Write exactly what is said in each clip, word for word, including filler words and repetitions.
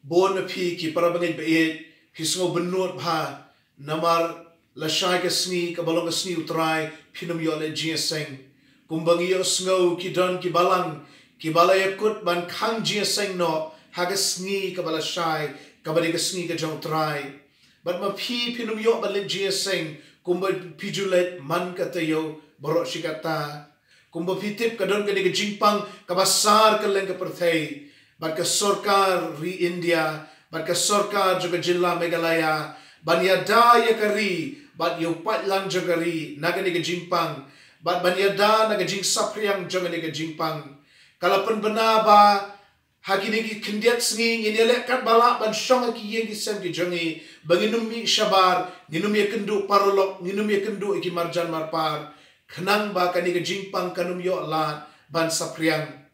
Bun na phi ki para bangeit ba ïeit, phi sngew bynnud bha, namar lashai ka sngi kaba long ka sngi U Trai, phin ym ïoh leh jingïaseng. Kumba ngi ïohsngew ki don ki balang kiba la ïakut ban khang jingïaseng noh ha ka sngi kaba lashai, kaba dei ka sngi ka jong U Trai. Bad ma phi phin ym ïoh ban leh jingïaseng, kumba phi ju leh man ka taïew baroh shi katta. Kumba phi tip, ka don kane ka jingpang kaba sar kylleng ka pyrthei. Bad ka sorkar ri India, bad ka sorkar jong ka jylla Meghalaya, ban ïada ïa ka ri, bad ïa u paidlang jong ka ri na kane ka jingpang, bad ban ïada na ka jingsaphriang jong kane ka jingpang. Ka la pynbna ba ha kine ki khyndiat sngi ngin ïaleh katba lah ban shong ha ki ïing ki sem ki jong ngi, ba ngin ym mih shabar, ngin ym ïakynduh paralok, ngin ym ïakynduh ïa ki marjan marpar, khnang ba kane ka jingpang kan ym ïoh lad ban saphriang.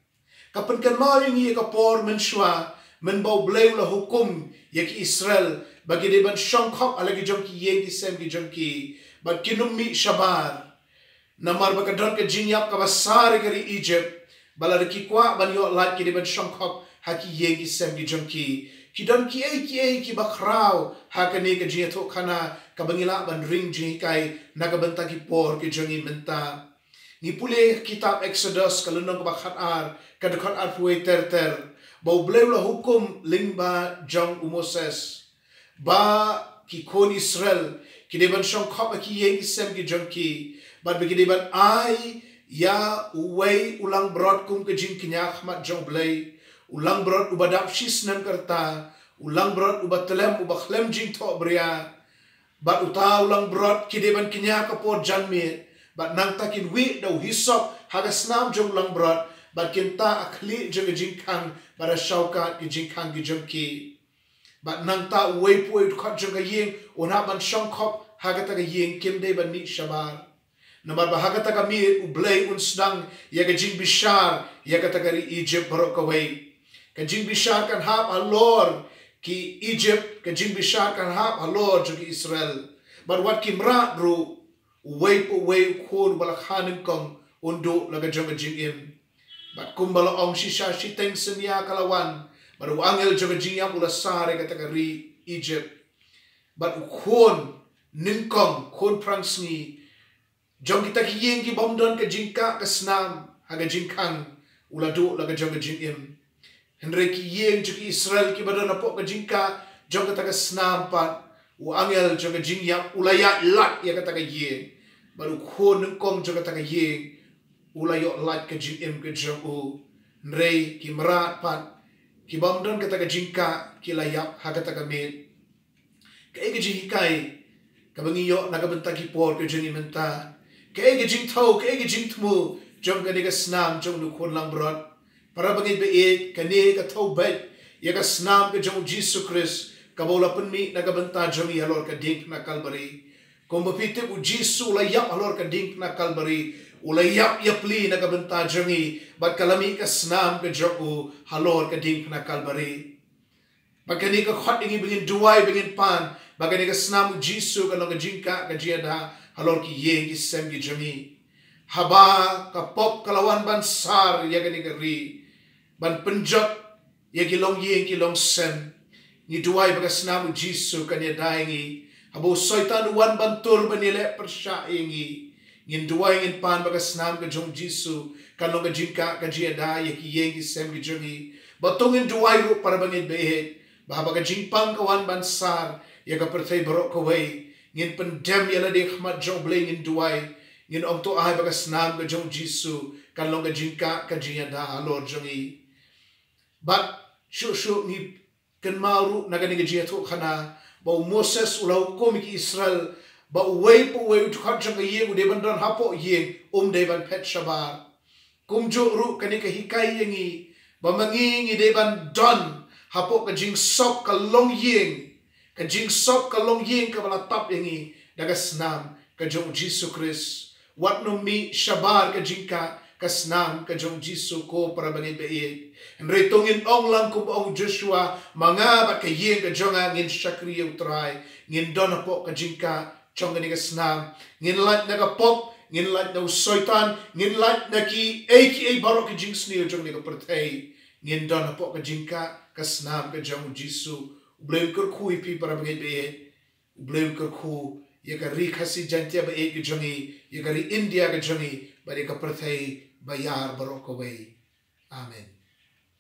Ka pynkynmaw ïa ngi ïa ka por mynshuwa, mynba U Blei u la hukum ïa ki Israel ba ki dei ban shong khop ha la ki jong ki ïing ki sem ki jong ki, bad kin ym mih shabar. Namar ba ka don ka jingïap kaba sar ïa ka ri Egypt, ba lada ki kwah ban ïoh lad ki dei ban shong khop ha ki ïing ki sem ki jong ki. Ki don kiei kiei kiba khraw ha kane ka jingïathuhkhana kaba ngi lah ban ring jinghikai na ka bynta ki por ki jong ngi mynta. Ngi pule kitab Exodus ka lynnong kaba khatar, ka dkhot arphew wei ter ter, ba U Blei u la hukum lyngba jong u Moses ba ki khun Israel ki dei ban shong khop ha ki ïing ki sem ki jong ki, bad ba ki dei ban ai ïa uwei u langbrot kum ka jingkñia ha khmat jong U Blei, u langbrot uba dap shi snem ka rta, u langbrot uba tlem, uba khlem jingthohbria. Bad uta u langbrot ki dei ban kñia ka por janmiet, bad nangta kin wih da u hisop ha ka snam jong u langbrot, bad kin tah ha khlieh jong ka jingkhang, bad ha shawkat ka jingkhang ki jong ki. Bad nangta uwei pa uwei u dkhot jong ka ïing un hap ban shong khop ha kata ka ïing, kim dei ban mih shabar. Namar ba ha kata ka miet U Blei un sdang ïa ka jingbishar ïa kata ka ri Egypt baroh kawei. Ka jingbishar kan hap halor ki Egypt, ka jingbishar kan hap halor jong ki Israel. Bad wat ki mrad ruh, uwei pa uwei u khun uba la kha nyngkong un duh la ka jong ka jingim. Bad kumba la ong, shisha shiteng synñia ka la wan, bad u angel jong ka jingïap u la sar ïa kata ka ri Egypt. Bad u khun nyngkong, khun phrangsngi jong kita ki ïing ki bym don ka jingkah ka snam ha ka jingkhang, u la duh la ka jong ka jingim. Hynrei ki ïing jong ki Israel kiba don hapoh ka jingkah jong kata ka snam pat, u angel jong ka jingïap u la ïaid lait ïa kata ka ïing. Bad u khun nyngkong jong kata ka ïing u la ïoh lait ka jingim ka jong u. Hynrei ki mrad pat ki bym don kata ka jingkah ki la ïap ha kata ka miet. Kaei ka jinghikai kaba ngi ïoh na ka bynta ki por ka jong ngi mynta? Kaei ka jingthew, kaei ka jingthmu jong kane ka snam jong une u khun langbrot? Para bangeit ba ïeit, kane ka thew beit ïa ka snam ka jong u Jisu Khrist kaba u la pynmih na ka bynta jong ngi halor ka diengphna Kalbari. Kumba phi tip, u Jisu u la ïap halor ka diengphna Kalbari, u la ïap ïapli na ka bynta jong ngi, bad ka la mih ka snam ka jong u halor ka diengphna Kalbari. Bad kane ka khot ïa ngi ba ngin duwai, ba ngin pan ba kane ka snam u Jisu kan long ka jingkah ka jingïada halor ki ïing ki sem ki jong ngi. Haba ka pop ka la wan ban sar ïa kane ka ri, ban pynjot ïa ki longïing ki longsem, ngi duwai ba ka snam u Jisu kan ïada ïa ngi. Haba u Soitan u wan ban tur ban ïaleh pyrshah ïa ngi, ngin duwai, ngin pan ba ka snam ka jong u Jisu kan long ka jingkah ka jingïada ïa ki ïing ki sem ki jong ngi. Bad to ngin duwai ruh, para bangeit ba ïeit, ba haba ka jingpang ka wan ban sar ïa ka pyrthei baroh kawei, ngin pyndem ïa lade ha khmat jong u Blei, ngin duwai, ngin ong, to ai ba ka snam ka jong u Jisu kan long ka jingkah ka jingïada halor jong ngi. Bad shuh shuh ngi kynmaw ruh na kane ka jingïathuhkhana ba u Moses u la hukum ïa ki Israel ba uwei pa uwei u dkhot jong ka ïing u dei ban don hapoh ïing, um dei ban phet shabar. Kumjuh ruh kane ka hikai ïa ngi ba ma ngi ngi dei ban don hapoh ka jingsop ka longïing, ka jingsop ka longïing kaba la tap ïa ngi da ka snam ka jong u Jisu Khrist. Wat nym mih shabar ka jingkah ka snam ka jong u Jisu, ko para bangeit ba ïeit. Hynrei to ngin ong lang kumba ong u Joshua, ma nga bad ka ïing ka jong nga ngin shakri ïa u Trai. Ngin don hapoh ka jingkah jong kane ka snam. Ngin lait na ka pop, ngin lait na u Soitan, ngin lait na kiei kiei baroh ki jingsniew jong kane ka pyrthei. Ngin don hapoh ka jingkah ka snam ka jong u Jisu. U Blei un kyrkhu ïa phi para bangeit ba ïeit. U Blei un kyrkhu ïa ka ri Khasi Jaiñtia ba ïeit ka jong ngi, ïa ka ri India ka jong ngi, bad ïa ka pyrthei ba ïar baroh kawei. Amen.